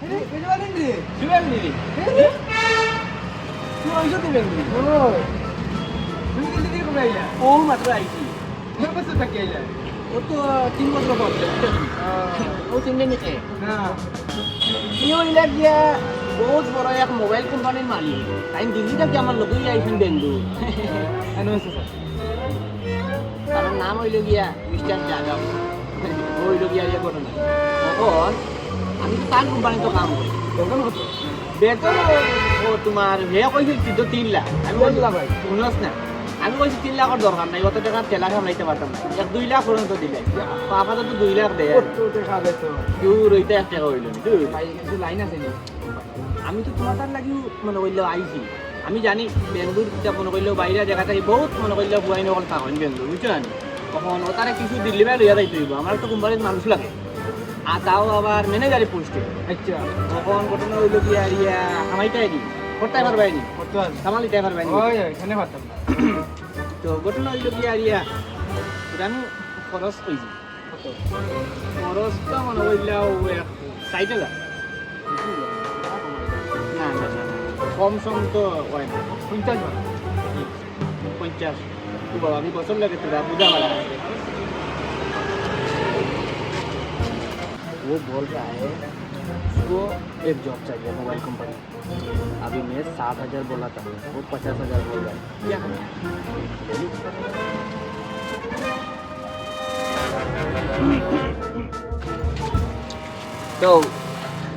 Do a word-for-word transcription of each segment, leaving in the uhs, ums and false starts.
আরে, বুঝতে পারেন রে? জুয়েল নি? এ রে? তুই ওই সাথে বেরোলি? ও। তুমি কিন্তু দিয়ে কোথায় আইলা? ও মাত্র আইছি। কয় বছর থাকি আইলা? ও তো তিন বছর পর। আহ। ও তিন দিন নিচে। না। ই অইলা গিয়া বহুত বড় এক মোবাইল কোম্পানির মালিক। তাইন দিল্লি থাকি আমার লগেই আইছইন বেঙ্গালুরু। হ্যাঁ, নমস্কার স্যার। তার নাম অইল গিয়া মিস্টার যাদব। অইল গিয়া ইয়ে ঘটনা। অখন আমি তো তান কোম্পানিত কাম করি। বেতন কত? বেতন ও, ও তোমার, হে কইছিল তুই তো তিন লাখ। আমি কইছি, তিন লাখ ভাই। হুনস না, আমি কইছি তিন লাখর দরকার নাই, অত টেকা ঠেলা সামলাইতে পারতাম না। এক দুই লাখ পর্যন্ত দিলে। তো আপাতত দুই লাখ দেয়। কত টেকা বেতন? দূর, ওইটা এক টেকা অইল না, দূর। ভাই, কিছু লাইন আছে নি? আমি তো তোমার তার লাগিও মনে করলেও আইছি। আমি জানি বেঙ্গালুরু কিতা মনে করলেও বাইরে জায়গা থাকি বহুত মনে করলেও বুয়াইন অকল থাকইন বেঙ্গালুরু, বুঝছো নি? অখন ও তারা কিছু দিল্লি বাইরে লইয়া যাইতে অইব, আমার তো কোম্পানির মানুষ লাগে। আর তাও আবার ম্যানেজারি পোস্টে। আচ্ছা। অখন ঘটনা অইল কি আর ইয়া, হামাইতায় নি, করতায় পারবায় নি। করতে পারবো। সামাল দিতায় পারবায় নি। ওই, ওই, এখানে পারতাম না। তো ঘটনা অইল কি আর ইয়া, ওটা আমি খরচ কইছি। কত? খরচ তো মনে করলেও এক ষাট হাজার। না, না, না, না। কম সম তো হয় না। পঞ্চাশ বার। পঞ্চাশ। ও বাবা, আমি বছর লাগে তোরা বুঝা পারা। वो बोल रहा है, उसको एक जॉब चाहिए मोबाइल कंपनी। अभी मैं सात हजार बोला था, वो पचास हजार बोल रहा है। क्या करें? তো,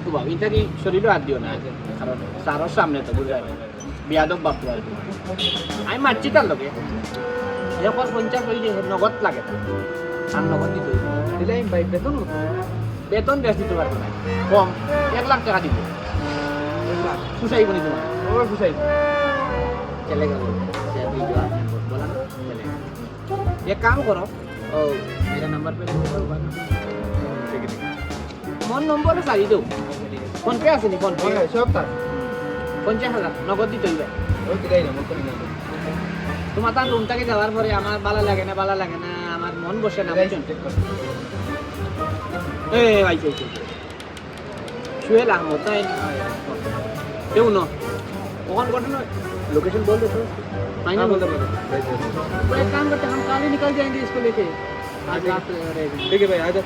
ও বাবা, ইটা কি শরীরও হাত দিও না? কারণ স্যারর সামনে তো বুঝা যায়। বেয়াদব বাপ তো আর কি। আমি মারছি তার লগে। এখন পঞ্চাশ অইলে নগদ লাগে না। আর নগদ দিতে অইব। দিলে আমি ভাই বেতন কত? বেতন বেশ দিতে পারবো না। কম। এক লাখ টেকা দিব। এক লাখ? পুষাইব নি তোমার? ও, পুষাইব। চলে গেল। সে ভিডিও আপনি বলা না? চলে গেল। এক কাম করো। ও, মেরা নাম্বার পে দেখো, বাবা। ঠিক আছে। মোর নম্বরে চালি দেও। ফোন পে আছে নি? Phone pay? হ্যাঁ, সব তার। পঞ্চাশ হাজার নগদ দিতে অইব। ও, দিলাই না, মোর ফোনে না। তোমার তার রুম থাকি যাওয়ার পরে আমার ভালা লাগে না, ভালা লাগে না, আমার মন বসে না, দিলাই, বুঝছো? চেক কর। এ, ভাই, চেক, চেক, চেক। সুহেল আহমদ, তাই না? কেউ না। ওখান ঘটনা, লোকেশন বল দে তো। ফাইনাল হ্যাঁ, বলতে পারো। তো এক কাম করতে, হাম কাল হি নিকল যায়েঙ্গে ইসকো লেকে। আজ রাত রয়েগা। ঠিক আছে ভাই, আ যাও।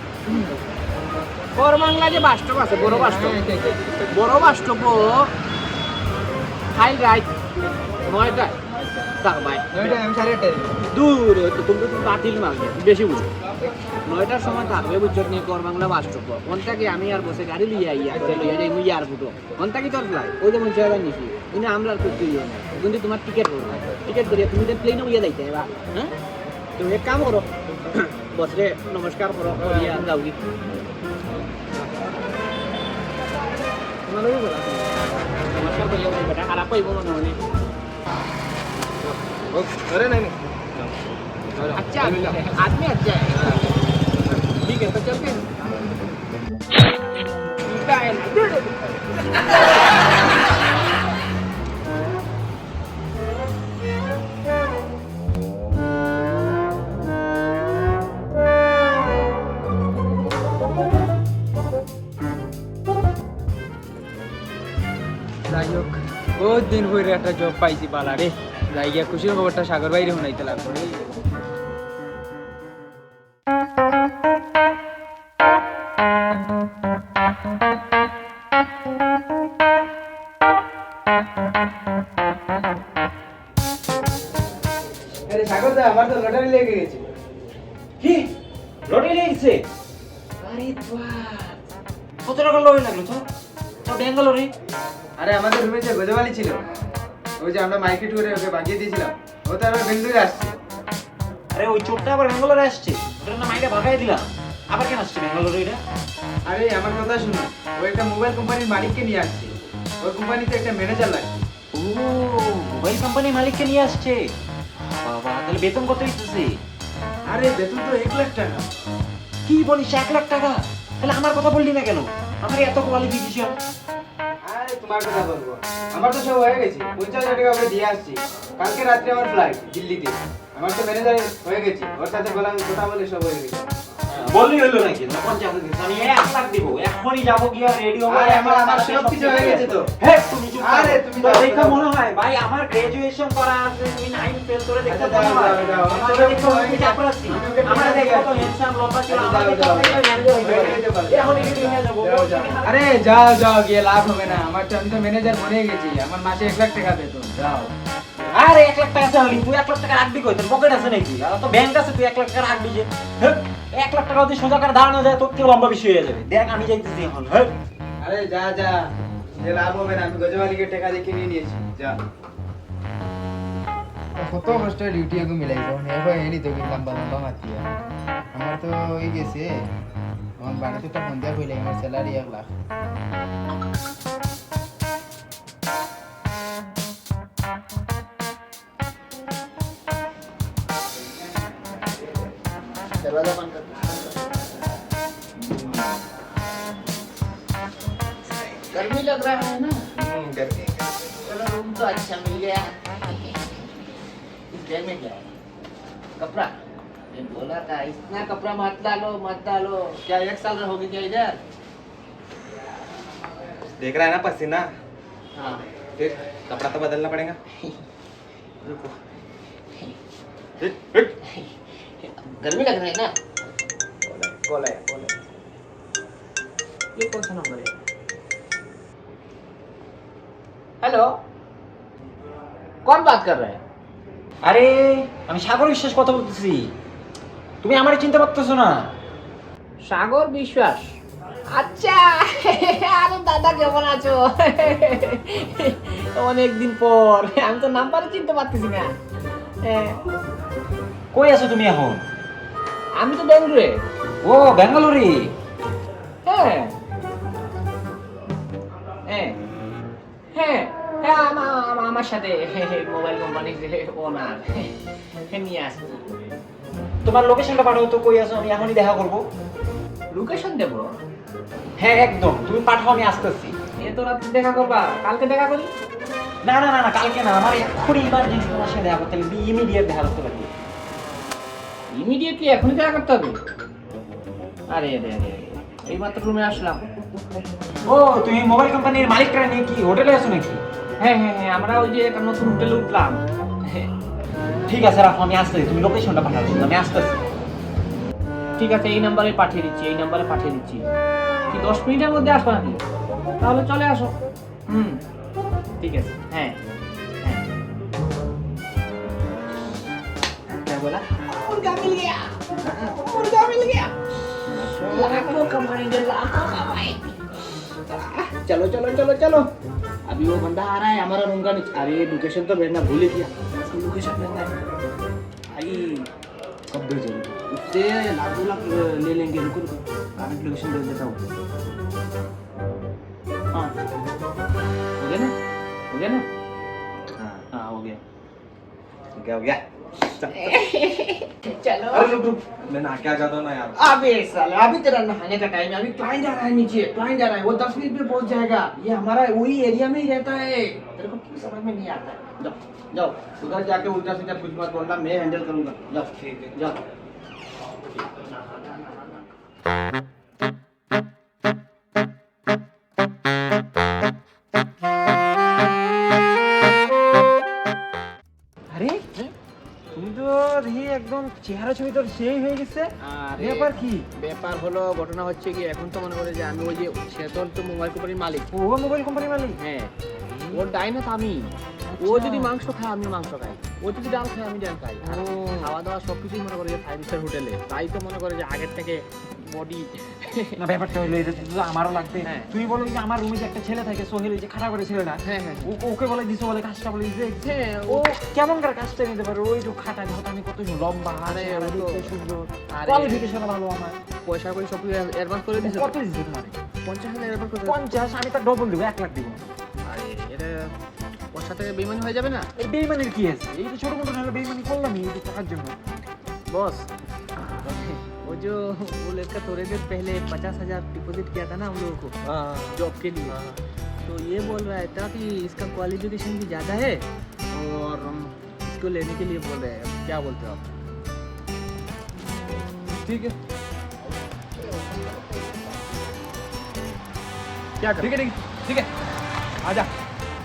ওর বাংলা যে বাস স্টপ আছে, বড় বাস স্টপ। হ্যাঁ, ঠিক আছে। বড় বাস স্টপ, ও কাল রাইত নয়টায় থাকবায়। নয়টায়, আমি সাড়ে আটটায়। দূর, ওই তো তুমি তো বাতিল মাল, বেশি বুঝো। নয়টার সময় থাকবে, বুঝছো নি, কর বাংলা বাস স্টপ। ওখান থাকি আমি আর বসে গাড়ি লইয়া আইয়া, আচ্ছা। লইয়া যাই মুই এয়ারপোর্টও। ওখান থাকি তোর ফ্লাইট, ওই যেমন ছয় হাজার নিছি, কিন্তু আমরা আর করতে হইব না। কিন্তু তোমার টিকিট করবো, টিকিট করিয়া তুমি তো প্লেনে উইয়া যাইতে, এবার, হ্যাঁ? তো এক কাম করো, বসরে নমস্কার করো, করিয়া যাওগি। তোমার ওই বলা, নমস্কার করিয়া যাও, বেটা খারাপ পাইব মনে হয়। ও, আরে নাই, নাই। আচ্ছা, আদমি আচ্ছা। ঠিক আছে, তো চলতে যাই হোক, বহুত দিন পরে একটা জব পাইছি বালা রে। যাই গিয়া খুশির খবরটা সাগর ভাইরে হুনাইতে লাগবো। আরে সাগর দা, আমার তো লটারি লেগে গেছে। কি? লটারি লেগে গেছে? আরে বাহ! কত টাকা লটারি লাগলো তো? তো ব্যাঙ্গালোরে? আরে আমাদের রুমে যে গজবালি ছিল, ওই যে আমরা মাইকে টুরে ওকে ভাগিয়ে দিয়েছিলাম, ও তো আবার বেঙ্গালুরু আসছে। আরে ওই চোরটা আবার ব্যাঙ্গালোরে আসছে? ওটা না মাইকে ভাগাই দিলাম। আবার কেন আসছে ব্যাঙ্গালোরে এটা? আরে, আমার কথা শুনো, ও একটা মোবাইল কোম্পানির মালিককে নিয়ে আসছে। ওর কোম্পানিতে একটা ম্যানেজার লাগবে। ও, মোবাইল কোম্পানির মালিককে নিয়ে আসছে? বাবা, তাহলে বেতন কত দিতেছে? আরে, বেতন তো এক লাখ টাকা। কি বলিস, এক লাখ টাকা? তাহলে আমার কথা বললি না কেন? আমার এত কোয়ালিফিকেশন। আরে, তোমার কথা বলবো, আমার তো সব হয়ে গেছে, পঞ্চাশ হাজার টাকা ওকে দিয়ে আসছি। কালকে রাত্রে আমার ফ্লাইট দিল্লিতে। আমার তো ম্যানেজার হয়ে গেছে, ওর সাথে বললাম, কথা বলে সব হয়ে গেছে। বললি হইলো নাকি? না, পঞ্চাশ হাজার দিচ্ছি, আমি এক লাখ দিব। এখনই যাবো, গিয়া রেডি হবো। আরে, আমার, আমার সব কিছু হয়ে গেছে তো। হে, তুমি চুপ করো। আরে, তুমি তো যাও, দেখে যাও। মনে হয়, ভাই, আমার গ্র্যাজুয়েশন করা আছে, তুমি নাইন ফেল, তোরে দেখে আচ্ছা, মনে যাও, হয়। যাও, যাও। আমার আমার সব দেখে কিছু মনে হয় হয়ে গেছে। চাকর আছি। আমি ওকে আমার দেখে দেখে কত হ্যান্ডসাম, লম্বা ছিল, আচ্ছা, আমার যাও, দেখে যাও। কত হ্যান্ডসাম হয়ে যাবে। এখন একটু নিয়ে যাবো। যাও, যাও। আরে, যাও, যাও, গিয়ে লাভ হবে না। আমার তো, আমি তো ম্যানেজার বনে গেছি, আমার মাসে এক লাখ টাকা বেতন। যাও। আরে, এক লাখ টাকা আছে, তুই এক লাখ টাকা রাখবি কই? তোর পকেট আছে নাকি? আর তো ব্যাংক আছে, তুই এক লাখ টাকা রাখবি যে? হ্যাঁ? এক লাখ টাকা যদি সোজা করে দাঁড়ানো যায়, তোর থেকে লম্বা বেশি হয়ে যাবে। দেখ, আমি যাইতেছি এখন। হ্যাঁ? আরে, যা, যা, যে লাভ হবে না, আমি গজমালিকের টাকা দিয়ে কিনে নিয়েছি। যা। কত কষ্ট ডিউটি এগু মিলাইছো, এরপর এনি তো লম্বা লম্বা মাতিয়া। আমার তো হয়ে গেছে, আমার বাড়িতে তো ফোন দিয়া কইলে আমার স্যালারি এক লাখ। दरवाजा बंद कर। गर्मी लग रहा है ना? हम्म, गर्मी। चलो, रूम तो अच्छा मिल गया। इस बैग में क्या है? कपड़ा। मैं बोला था, इतना कपड़ा मत डालो, मत डालो। क्या एक साल रहोगे क्या इधर? देख रहा है ना पसीना? हाँ। फिर कपड़ा तो बदलना पड़ेगा। रुको। गर्मी लग रहा है ना? कॉल आया, कॉल आया, कॉल आया। ये कौन सा नंबर है? हेलो, कौन बात कर रहा है? আরে, আমি সাগর বিশ্বাস কথা বলতেছি। তুমি আমারে চিনতে পারতেছো না? সাগর বিশ্বাস? আচ্ছা। আরে দাদা, কেমন আছো? অনেকদিন পর। আমি তো নাম্বারে চিনতে পারতেছি না। হ্যাঁ। কই আছো তুমি এখন? আমি তো বেঙ্গালুরে। ও, বেঙ্গালুরে? হ্যাঁ। হ্যাঁ। হ্যাঁ, হ্যাঁ, আমা-, আমা-, আমার সাথে মোবাইল কোম্পানির যে ওনার, হ্যাঁ, নিয়ে আসছি। তোমার লোকেশনটা পাঠাও তো, কই আছো, আমি এখনই দেখা করব। লোকেশন দেবো? হ্যাঁ, একদম, তুমি পাঠাও, আমি আসতেছি। এত রাতে দেখা করবা? কালকে দেখা করি। না, না, না, না, কালকে না, আমার এক্ষুনি ইমার্জেন্সি তোমার সাথে দেখা করতে হবে, ইমিডিয়েট দেখা করতে পারি। ইমিডিয়েটলি এখনই দেখা করতে হবে? আরে, আরে, আরে, আরে, এইমাত্র রুমে আসলাম। ও, তুমি মোবাইল কোম্পানির মালিকটা নিয়ে কি হোটেলে আছো নাকি? হ্যাঁ, হ্যাঁ, হ্যাঁ, আমরা ওই যে একটা নতুন হোটেলে উঠলাম। ঠিক আছে, রাখো, আমি আসতেছি, তুমি লোকেশনটা পাঠাও, আমি আসতেছি। ঠিক আছে, এই নাম্বারে পাঠিয়ে দিচ্ছি, এই নাম্বারে পাঠিয়ে দিচ্ছি। কি দশ মিনিটের মধ্যে আসবে নাকি? তাহলে চলে আসো। হুম, ঠিক আছে, হ্যাঁ, হ্যাঁ। क्या बोला? मुर्गा मिल गया, मुर्गा मिल गया। लाखों कमाएंगे, लाखों कमाएंगे। चलो, चलो, चलो, चलो। अभी वो बंदा आ रहा है हमारा रूम का नीचे। अरे, लोकेशन तो भेजना भूल ही गया। उसको लोकेशन भेजना है। भाई, कब भेजेंगे? उससे लाख दो लाख ले लेंगे। रुको, रुको, करंट लोकेशन भेज देता हूँ। हाँ, हो गया ना? हो गया ना? हाँ, हाँ, हो गया। हो गया, हो गया। चल, चल। चलो। अरे, रुक, रुक। मैं नहा के आ जाता हूँ ना यार। अबे साले, अभी तेरा नहाने का टाइम है, अभी क्लाइंट आ रहा है नीचे, क्लाइंट आ रहा है, वो दस मिनट में पहुंच जाएगा। ये हमारा वही एरिया में ही रहता है, तेरे को क्यों समझ में नहीं आता है? जाओ, जाओ, उधर जाके उल्टा सीधा कुछ मत बोलना, मैं हैंडल करूंगा। जाओ, ठीक है। जाओ। আরে, তুমি তো দেখি একদম চেহারা ছবি তোর সেই হয়ে গেছে। আরে, ব্যাপার কি? ব্যাপার হলো, ঘটনা হচ্ছে কি, এখন তো মনে করে যে আমি ওই যে, সে তো, তো মোবাইল কোম্পানির মালিক। ও মোবাইল কোম্পানির মালিক? হ্যাঁ, ওর ডাইন হাত আমি। ও আচ্ছা। যদি মাংস খায়, আমিও মাংস খাই। ও যদি ডাল খায়, আমি ডাল খাই। আর ও। খাওয়া দাওয়া সবকিছুই মনে করে যে ফাইভ স্টার হোটেলে। তাই তো মনে করে যে আগের থেকে বডি। না, ব্যাপারটা হইলো, এটা তো আমারও লাগবে। হ্যাঁ। তুমি বলো যে আমার রুমে যে একটা ছেলে থাকে, সোহেল, ওই যে খাটা করে ছেলেটা, হ্যাঁ, হ্যাঁ, হ্যাঁ। ও-, ওকে বলে দিছো বলে কাজটা বলে দিছে। হ্যাঁ, ও ও কেমন করে কাজটা নিতে পারে? ওই তো খাটা, হয়তো আমি কত লম্বা, আরে, চেহারা ও তো দেখতে সুন্দর, আরে। কোয়ালিফিকেশন ভালো আমার। পয়সা করি সব কিছু অ্যাডভান্স করে দিছো? কত দিছো তোমার? পঞ্চাশ হাজার অ্যাডভান্স করে। পঞ্চাশ? আমি তার ডবল দিব, এক লাখ দিব। আরে, এটা ওর সাথে বেইমানি হয়ে যাবে না? এই বেইমানির কি আছে? এই তো ছোট মোটো নাহলে বেইমানি করলাম এই যে টাকার জন্য। बॉस, वो जो, वो लड़का थोड़े देर पहले पचास हजार डिपॉजिट किया था ना हम लोगों को, हाँ। जॉब के लिए। हाँ। तो ये बोल रहा था कि इसका क्वालिफिकेशन भी ज़्यादा है और हम इसको लेने के लिए बोल रहे हैं। क्या बोलते हो आप? ठीक है। क्या कर? ठीक है, ठीक है, ठीक है। आजा।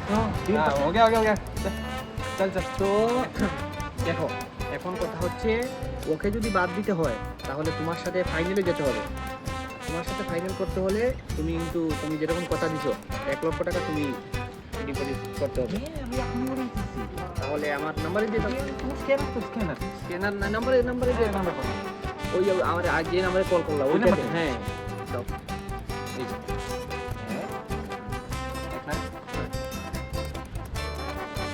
हाँ, ठीक है। हाँ, हो गया, हो गया, हो गया। चल, चल, चल। तो দেখো, এখন কথা হচ্ছে, ওকে যদি বাদ দিতে হয়, তাহলে তোমার সাথে ফাইনালে যেতে হবে। তোমার সাথে ফাইনাল করতে হলে তুমি কিন্তু, তুমি যেরকম কথা দিছো, এক লক্ষ টাকা তুমি ডিপোজিট করতে হবে। হ্যাঁ, আমি এখনই করে দিতেছি। তাহলে আমার নাম্বারে দিয়ে দাও। তুমি স্ক্যানার তো, স্ক্যানার। স্ক্যানার না, নাম্বারে, নাম্বারে দিয়ে দাও। নাম্বার বলো। ওই যে আমার আজ যে নাম্বারে কল করলাম, ওই ওইটাতে। নাম্বারটা? হ্যাঁ, দাও। এই যে। হ্যাঁ। এক লাখ।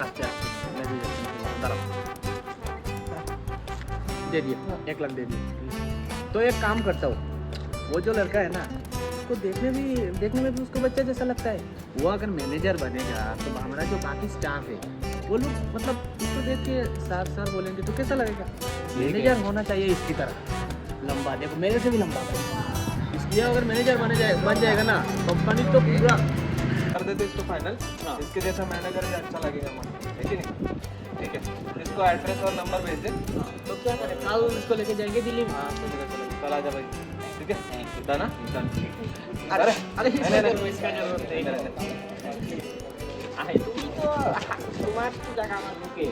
আস্তে আস্তে, মেসেজ আসছে, দাঁড়াও। दे दिया, एक लाख दे दिया। तो एक काम करता हूँ, वो जो लड़का है ना, उसको देखने भी, देखने में भी उसको बच्चा जैसा लगता है। वो अगर मैनेजर बनेगा तो हमारा जो बाकी स्टाफ है, वो लोग, मतलब, उसको देख के सर सर बोलेंगे तो कैसा लगेगा? ठीक है। मैनेजर होना चाहिए इसकी तरह, लंबा, देखो, मेरे से भी लंबा। इसलिए अगर मैनेजर बने जाए, बन जाएगा ना, कंपनी तो पूरा। कर देते इसको फाइनल। हाँ। इसके जैसा मैनेजर भी अच्छा लगेगा हमारे, है कि नहीं? ठीक है, इसको एड्रेस और नंबर भेज दे। हाँ, तो क्या करें, कल इसको लेके जाएंगे दिल्ली में। हाँ, चलेगा, चलेगा, कल आ जा भाई। ठीक है, डन है? डन। अरे, अरे, नहीं, नहीं, नहीं। इसका जरूरत नहीं। नहीं, नहीं। আরে, তুমি তো, তোমার তো জায়গা আমার বুকে।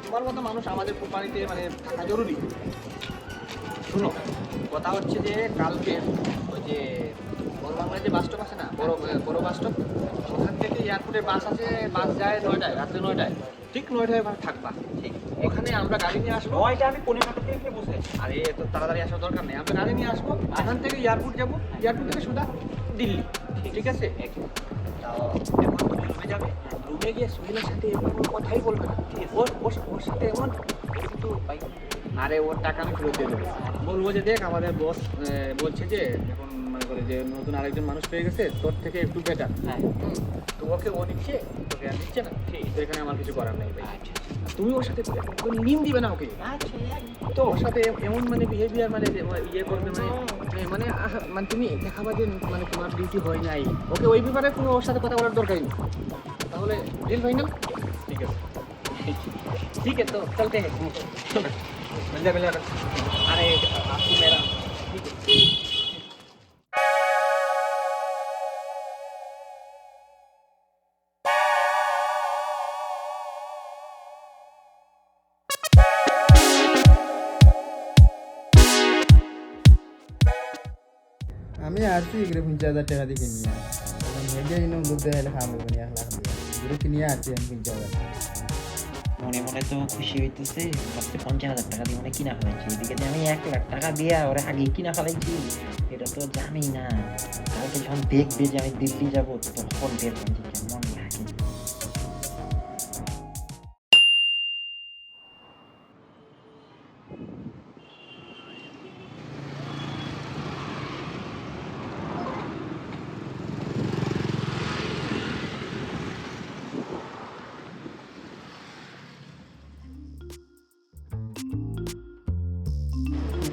তোমার মতো মানুষ আমাদের কোম্পানিতে, মানে, থাকা জরুরি। শোনো, কথা হচ্ছে যে কালকে ওই যে বড় বাংলায় যে বাস স্টপ আছে না, বড়, বড় বাস স্টপ, ওখান থেকে এয়ারপোর্টে বাস আছে, বাস যায় নয়টায়, রাত্রে নয়টায়। ঠিক নয়টায় ওখানে থাকবা। ঠিক। ওখানে আমরা গাড়ি নিয়ে আসবো। নয়টা, আমি পৌনে নয়টার দিকে এখানে বসে আছি। আরে, এত তাড়াতাড়ি আসার দরকার নেই, আমরা গাড়ি নিয়ে আসবো, ওখান থেকে এয়ারপোর্ট যাবো, এয়ারপোর্ট থেকে সোজা দিল্লি। ঠিক আছে? তাও এখন তুমি রুমে যাবে, রুমে গিয়ে সোহেলের সাথে এমন কোনো কথাই বলবে না। ঠিক আছে। ওর, ওর, ওর সাথে এমন, ও কিন্তু ভাই, আরে, ওর টাকা আমি ফেরত দিয়ে দেবো। বলবো যে, "দেখ, আমাদের বস, এ, বলছে যে এখন মনে করে যে নতুন আরেকজন মানুষ পেয়ে গেছে, তোর থেকে একটু বেটার।" হ্যাঁ। হুম, তো ওকে ও নিচ্ছে, তোকে আর নিচ্ছে না। ঠিক। তো এখানে আমার কিছু করার নেই ভাই। আচ্ছা। তুমি ওর সাথে কোনো নিম দিবে না ওকে। আচ্ছা, তো ওর সাথে এম-, এমন মানে বিহেভিয়ার, মানে যে, মানে ইয়ে করবে, মানে, এ, মানে, আহ, মানে তুমি দেখাবা যে মানে তোমার ডিউটি হয় নাই। ওকে, ওই ব্যাপারে কোনো ওর সাথে কথা বলার দরকারই নেই। তাহলে ডিল ফাইনাল? ঠিক আছে। ठीक है, तो चलते हैं। मिल जा, मिल जा। अरे, आपको मेरा। আমি আরছি এগুলো পঞ্চাশ হাজার টাকা দিয়ে কিনিয়া। এখন হেগে ইনো দুধ দেয়, খাওয়া হবে না, এক লাখ দিয়ে। এগুলো কিনিয়া আরছি আমি পঞ্চাশ হাজার টাকা। মনে মনে তো খুশি হইতেছে, ভাবছে পঞ্চাশ হাজার টাকা দিয়ে মানে কিনা ফেলাইছি। এদিকে যে আমি এক লাখ টাকা দিয়া ওরে আগে কিনা ফেলাইছি, এটা তো জানি না। কালকে যখন দেখবে যে আমি দিল্লি যাবো, তখন দেখবেন যে কেমন লাগে।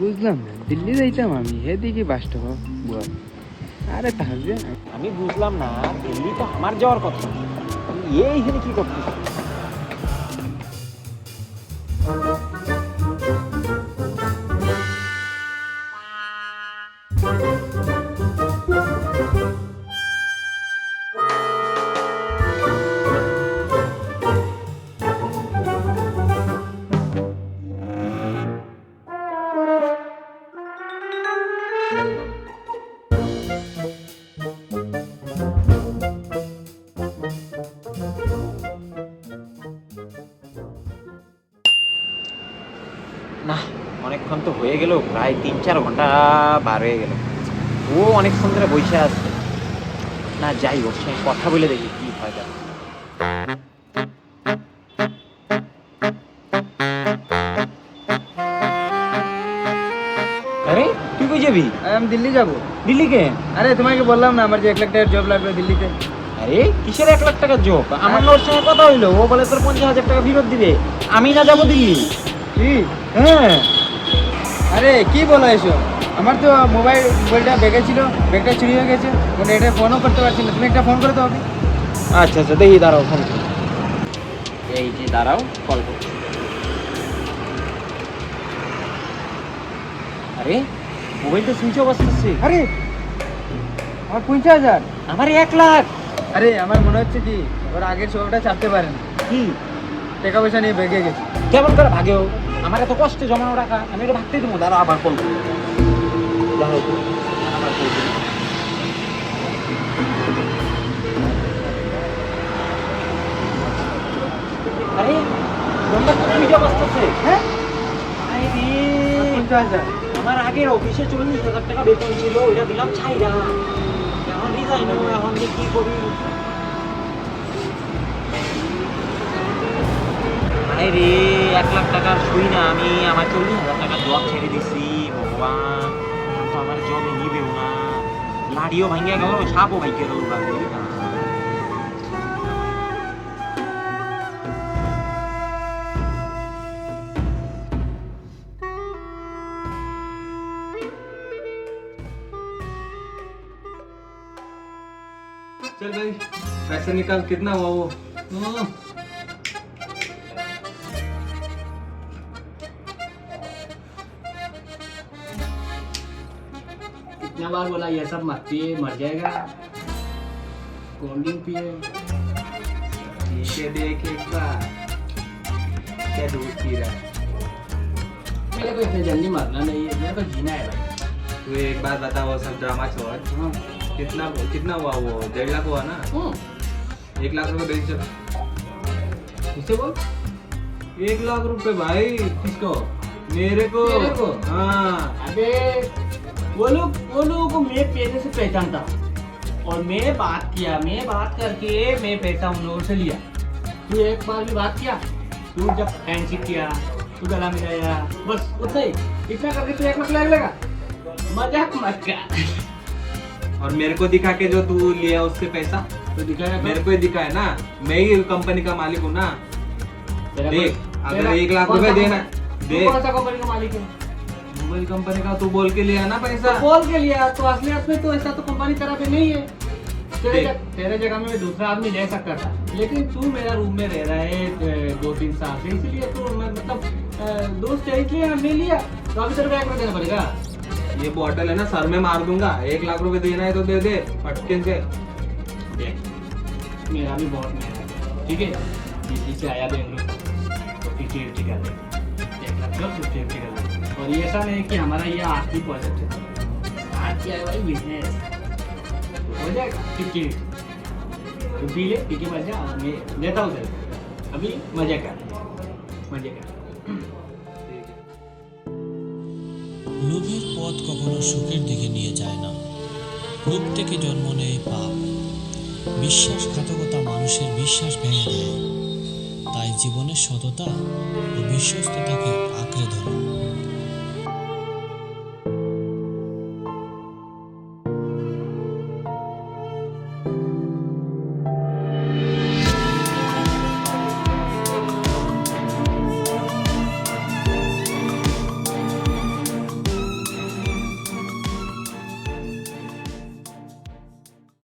বুঝলাম না, দিল্লি যাইতাম আমি, হে দেখি বাস স্টপ বল। আরে তাহলে আমি বুঝলাম না, দিল্লি তো আমার যাওয়ার কথা, আমি এইখানে কি করতেছি? না, অনেকক্ষণ তো হয়ে গেল, প্রায় তিন চার ঘন্টা বার হয়ে গেল। ও অনেকক্ষণ ধরে বসে আছে। না, যাই, ওর সঙ্গে কথা বলে দেখি কি হয়। আরে, তুই কই যাবি? আমি দিল্লি যাব। দিল্লি কে? আরে, তোমাকে বললাম না, আমার যে এক লাখ টাকার জব লাগবে দিল্লিতে। আরে, কিসের এক লাখ টাকার জব? আমার, আরে, ওর সঙ্গে কথা হইলো, ও বলে তোর পঞ্চাশ হাজার টাকা ফেরত দিবে, আমি না যাবো দিল্লি। কি? হ্যাঁ। আরে, কি বলো এসব? আমার তো মোবাইল, মোবাইলটা ব্যাগে ছিল, ব্যাগটা চুরি হয়ে গেছে, মানে এটা ফোনও করতে পারছি না। তুমি একটা ফোন করে দাও ওকে। আচ্ছা আচ্ছা, দেখি, দাঁড়াও, ফোন করি। এই যে দাঁড়াও, কল করছি। আরে, মোবাইলটা সুইচ অফ আসতেছে। আরে, আমার পঞ্চাশ হাজার। আমার এক লাখ। আরে, আমার মনে হচ্ছে কি, ওর আগের স্বভাবটা ছাড়তে পারেন। কি? টাকা পয়সা নিয়ে বেঁকে গেছে। কেমন করে ভাগেও? আমার এত কষ্টে জমানো টাকা, আমি এটা ভাগতে দেবো। দাঁড়া, আবার কল করবো। দাঁড়াও তো, আবার কল করবো। আরে, নম্বর তো সুইচ অফ আসতেছে। হ্যাঁ? আরে রে। পঞ্চাশ হাজার। আমার আগের অফিসে চল্লিশ হাজার টাকা বেতন ছিল, ওইটা দিলাম ছাইরা। এখন রিজাইন, এখন যে কি করি? আরে রে, এক লাখ টাকার সই না, আমি আমার চল্লিশ হাজার টাকার জব ছেড়ে দিছি। ভগবান, এখন তো আমার জবে নিবেও না। লাঠিও ভাঙিয়া গেল, সাপও ভাঙিয়া গেল। चल भाई, पैसा निकाल, कितना हुआ वो? हम्म। कितना बार बोला ये सब मत पिए, मर जाएगा। कोल्ड ड्रिंक पिए। पी के देख एक बार, क्या दूध पी रहा है। मेरे को इतनी जल्दी मरना नहीं है, मेरे को जीना है भाई। तू एक बात बता, वो सब ड्रामा छोड़। हाँ। कितना, कितना हुआ वो? डेढ़ लाख हुआ ना? हम्म। एक लाख रुपए दे चल। उससे बोल। एक लाख रुपए भाई। किसको? मेरे को। तेरे को? हाँ। अबे, वो लोग, वो लोगों को मैं पहले से पहचानता हूँ। और मैं बात किया, मैं बात करके मैं पैसा उन लोगों से लिया। तू एक बार भी बात किया? तू जब हैंडशेक किया, तू गला मिलाया, बस उतना ही। इतना करके तू एक लाख ले लेगा? मजाक मत कर। और मेरे को दिखा के जो तू लिया उससे पैसा, तो दिखाया तो? मेरे को ही दिखाया ना, मैं ही कंपनी का मालिक हूँ ना। तेरा देख, कौन, अगर तेरा एक लाख कौन रुपए सा देना, कंपनी, तू देख। कौन सा कंपनी का मालिक है? मोबाइल कंपनी का तू बोल के लिया ना पैसा। तो बोल के लिया, तो असलियत में तो ऐसा तो कंपनी तेरा भी नहीं है। तेरे देख। जग-, तेरे जगह में दूसरा आदमी ले सकता था, लेकिन तू मेरा रूम में रह रहा है, अ, दो तीन साल से, इसीलिए तू, मैं, मतलब, अ, दोस्त है, इसलिए हमने लिया। तो अभी तेरे को एक रुपया देना पड़ेगा। ये बॉटल है ना, सर में मार दूंगा। एक लाख रुपए देना है तो दे दे, फटके से। देख, मेरा भी बहुत मेहनत है, ठीक है? दिल्ली से आया बेंगलुरु, तो फिफ्टी फिफ्टी कर ले। एक लाख का फिफ्टी फिफ्टी कर ले। और ये ऐसा नहीं कि हमारा ये आखिरी प्रोजेक्ट है। स्टार्ट किया है भाई बिजनेस, हो जाएगा फिफ्टी फिफ्टी। तू पी ले, पी के मजा, और मैं लेता हूँ तेरे को। अभी मजे कर, मजे कर। लोভের পথ কখনো সুখের দিকে নিয়ে যায় না। লোভ থেকে জন্ম নেয় পাপ। বিশ্বাসঘাতকতা মানুষের বিশ্বাস ভেঙে দেয়। তাই জীবনের সততা ও বিশ্বস্ততাকে আঁকড়ে ধরুন।